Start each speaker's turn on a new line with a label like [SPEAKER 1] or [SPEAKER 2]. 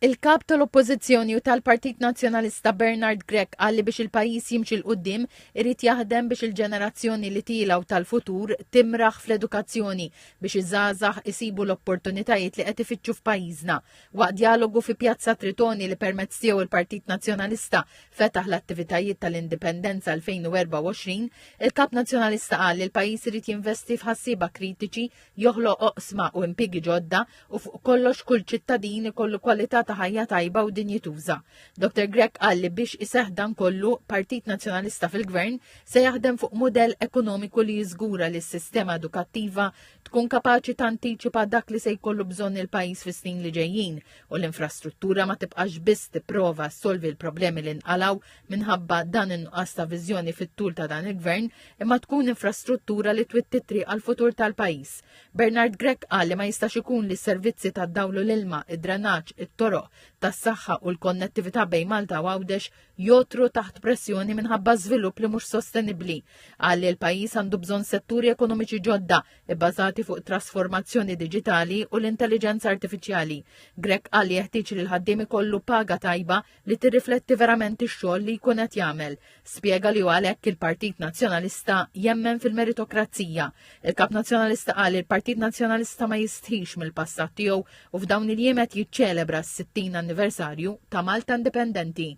[SPEAKER 1] Il-Kap tal-Oppożizzjoni u tal-Partit Nazzjonalista Bernard Grech qal li biex il-pajjiż jimxi 'l quddiem irid jaħdem biex il-ġenerazzjoni li tiela' u tal-futur timraħ fl-edukazzjoni biex iż-żgħażagħ isibu l-opportunitajiet li qed ifittxu f'pajjiżna. Waqt djalogu fi Pjazza Tritoni li permezz tiegħu il-Partit Nazzjonalista fetaħ l-attivitajiet tal-Indipendenza 2024, il-Kap Nazzjonalista qal li l-pajjiż irid jinvesti f'ħassieba kritiċi, joħloq oqsma u impjiegi ġodda u fuq kollox kull ċittadin ikollu kwalità ta' ħajja tajba u dinjituża. Dr. Grech qal li biex iseħħ dan kollu, Partit Nazzjonalista fil-Gvern se jaħdem fuq mudell ekonomiku li jiżgura li s-sistema edukattiva tkun kapaċi tantiċipa dak li se jkollu bżonn il-pajjiż fis-snin li ġejjin u l-infrastruttura ma tibqax biss tipprova ssolvi l-problemi li nqalgħu minħabba dan in-nuqqas ta' viżjoni fit-tul ta' dan il-gvern imma tkun infrastruttura li twitti triq għall-futur tal-pajjiż. Bernard Grech qal li ma jistax ikun li s-servizzi tad-dawl u l-ilma, id-drenaġġ, it-toroq, tas-saħħa u l-konnettività bejn Malta u Għawdex jotru taħt pressjoni minħabba żvilupp li mhux sostenibbli. Qal li l-pajjiż għandu bżonn setturi ekonomiċi ġodda ibbażati fuq trasformazzjoni diġitali u l-intelliġenza artifiċjali. Grech qal li jeħtieġ li l-ħaddiem ikollu paga tajba li tirrifletti verament ix-xogħol li jkun qed jagħmel. Spjega li għalhekk il-Partit Nazzjonalista jemmen fil-meritokrazija. Il-Kap Nazzjonalista qal li l-Partit Nazzjonalista ma jistħix mill-passat tiegħu u f'dawn il-jiem qed jiċċelebra s-60 anniversarju ta' Malta Indipendenti.